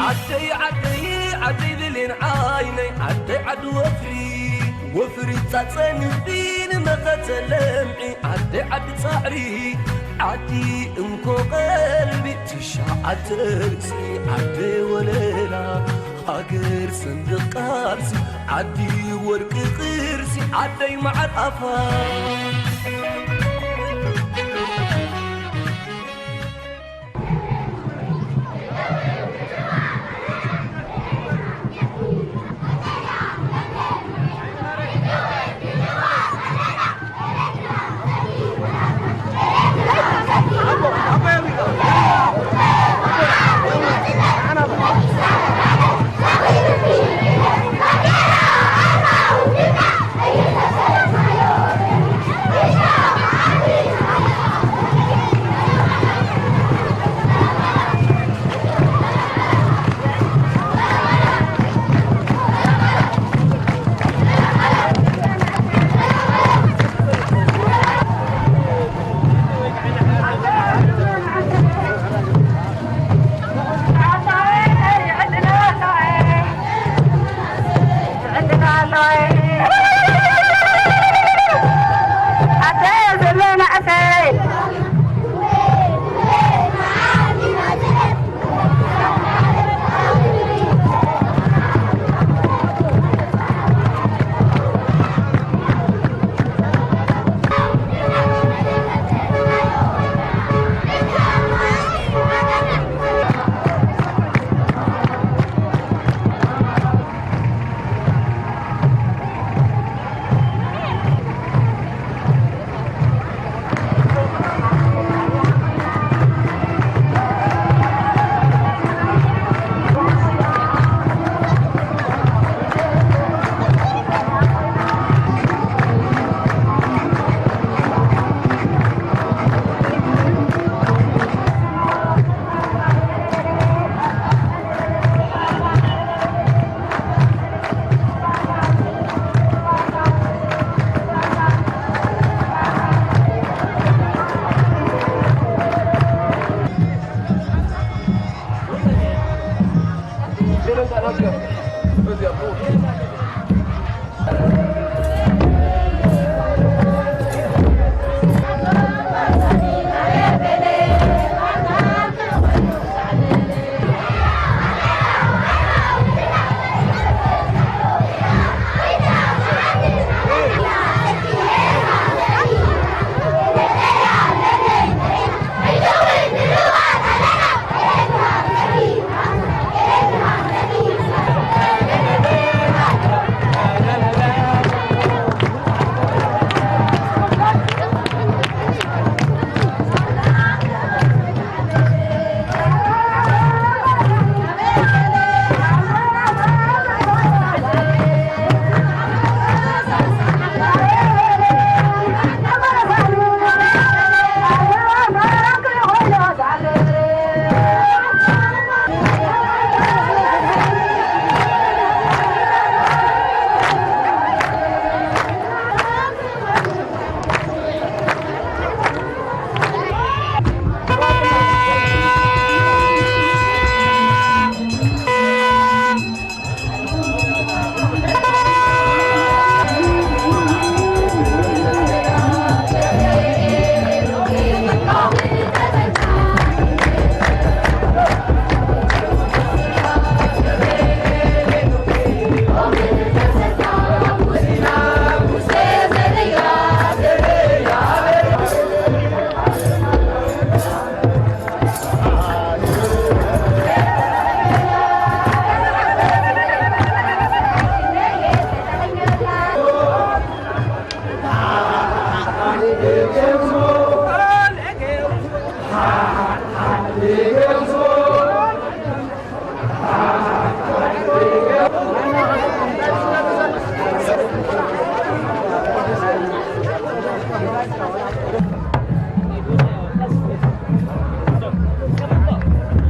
ዓደይ ዓደይ ዓደይ ብሌን ዓይነይ ዓደይ ዓዲ ወፍሪ ወፍሪ ጻጸንፍቲ ንመኸተ ለምዒ ዓደይ ዓዲ ጻዕሪ ዓዲ እንኮ ቀልቢ ትሽዓተ ርእሲ ዓደይ ወለላ ሃገር ሰንደቕ ቃልሲ ዓዲ ወርቂ ቅርሲ ዓደይ መዓር ኣፋ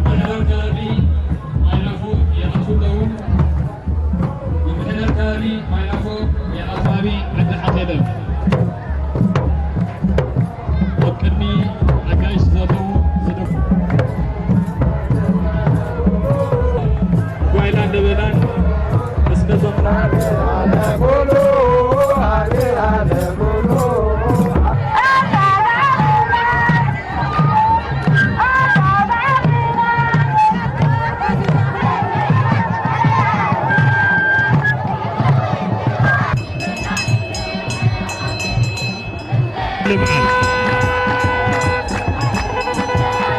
ምምሕዳር ከባቢ ማይናፎ የኣትዉ ኣለዉ። ምምሕዳር ከባቢ ማይናፎ የኣትዋቢ ዓዲ ኣትየለም ኣብ ቅድሚ ኣጋይሽ ዘለዉ ዝደፉ ጓይላ እንደበላን ምስ ነዞም ልምዓት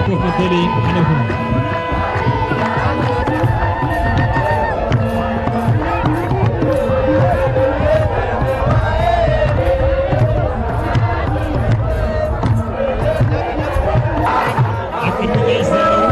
ኮፍ መበሊ ሓለፉ። ኣብ ቅድሚ ገይስ ዘለዉ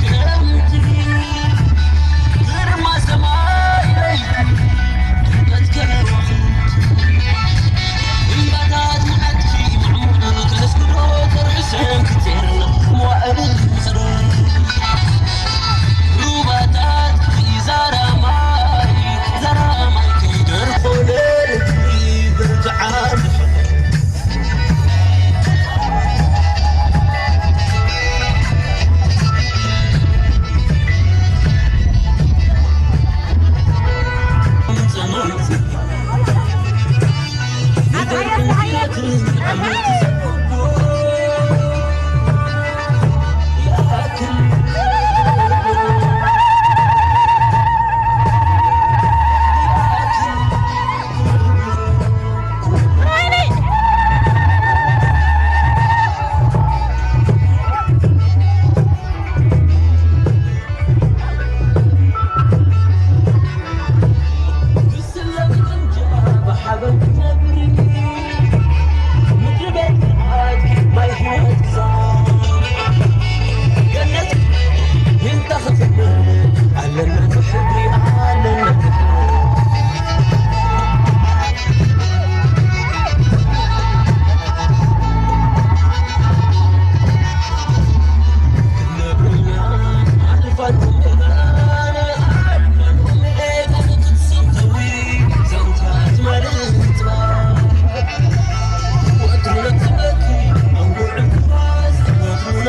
ውሑዳት ነጥቢ ናይ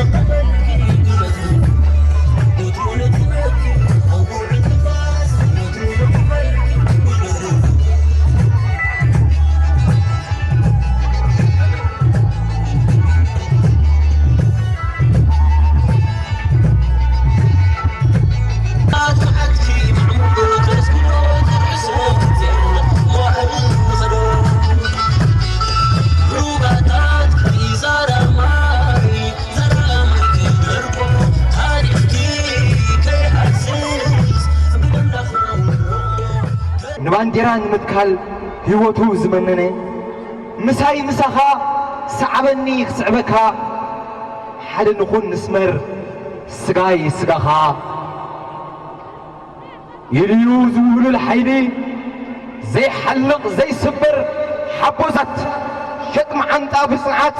ላፈ ንባንዴራ ንምትካል ህይወቱ ዝመነነ፣ ምሳይ ምሳኻ፣ ሰዓበኒ ክስዕበካ፣ ሓደ ንኹን ንስመር፣ ስጋይ ስጋኻ። ኢሉዩ ዝውህሉል ሓይሊ፣ ዘይሓልቕ ዘይስበር ሓቦዛት፣ ሸጥ መዓንጣ ብጽንዓት፣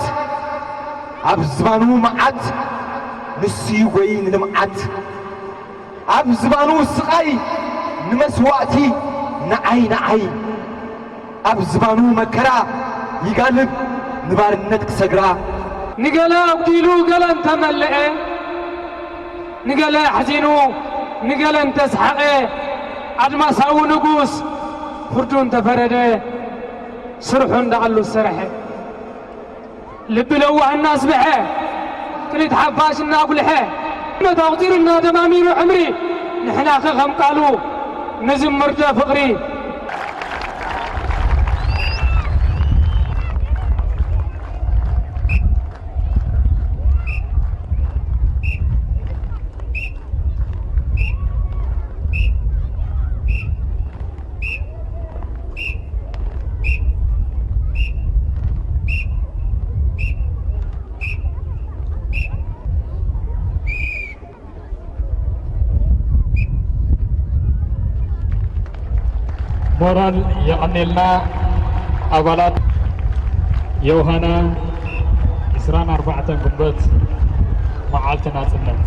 ኣብ ዝባኑ መዓት፣ ንሱ ይጎይ ንልምዓት፣ ኣብ ዝባኑ ስቓይ፣ ንመስዋእቲ ንዓይ ንዓይ ኣብ ዝባኑ መከራ ይጋልብ ንባርነት ክሰግራ። ንገለ ኣጉዲሉ ገለ እንተመልአ፣ ንገለ ኣሕዚኑ ንገለ እንተስሓቐ፣ ኣድማሳዊ ንጉስ ፍርዱ እንተፈረደ፣ ስርሑ እንዳኣሉ ዝሰርሐ። ልቢ ለዋህ እናስብሐ፣ ክሊት ሓፋሽ እናጉልሐ፣ መት ኣቑጺሩ እናደማሚሩ ዕምሪ፣ ንሕናኸ ከም ቃሉ ንዝምርዶ ፍቕሪ። ሞራል የቐኔልና ኣባላት ዮሃና። ዕስራን ኣርባዕተን ግንቦት መዓልቲ ናጽነት።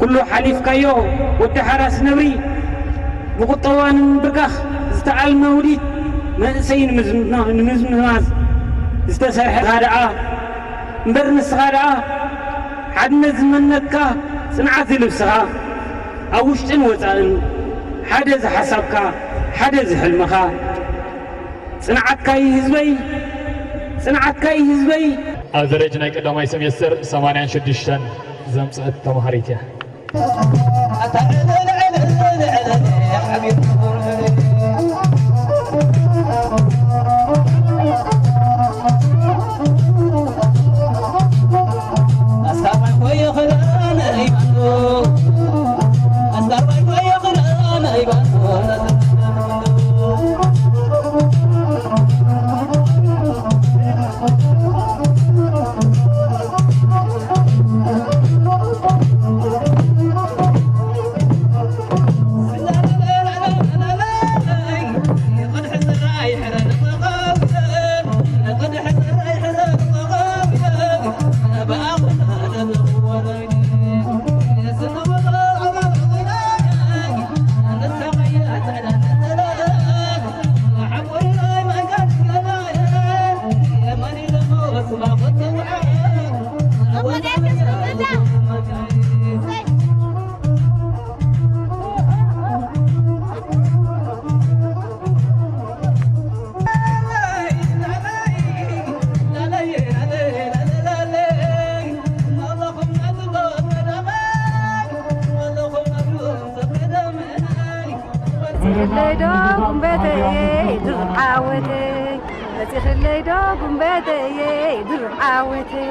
ኩሉ ሓሊፍካዮ ወዲ ሓራስ ነብሪ፣ ብቁጠባ ንምብጋኽ ዝተኣልመ ውዲት፣ መንእሰይ ንምዝምና-፣ ንምዝምማዝ ዝተሰርሐ ደኣ እምበር፣ ንስኻ ደኣ ሓድነት ዝመነትካ ጽንዓት ዝልብስኻ፣ ኣብ ውሽጥን ወጻእን ሓደ ዝሓሳብካ፣ ሓደ ዝሕልምኻ፣ ጽንዓትካ እዩ ህዝበይ፣ ጽንዓትካ እዩ ህዝበይ። ኣብ ደረጃ ናይ ቀዳማይ ሰሜስተር ሰማንያን ሽዱሽተን ዘምጽአት ተማሃሪት እያ። መጺኽለይ ዶ ጉንበተየ ድሩብ ዓወተይ፣ መጺኽለይ ዶ ጉንበተየ ድሩብ ዓወተይ።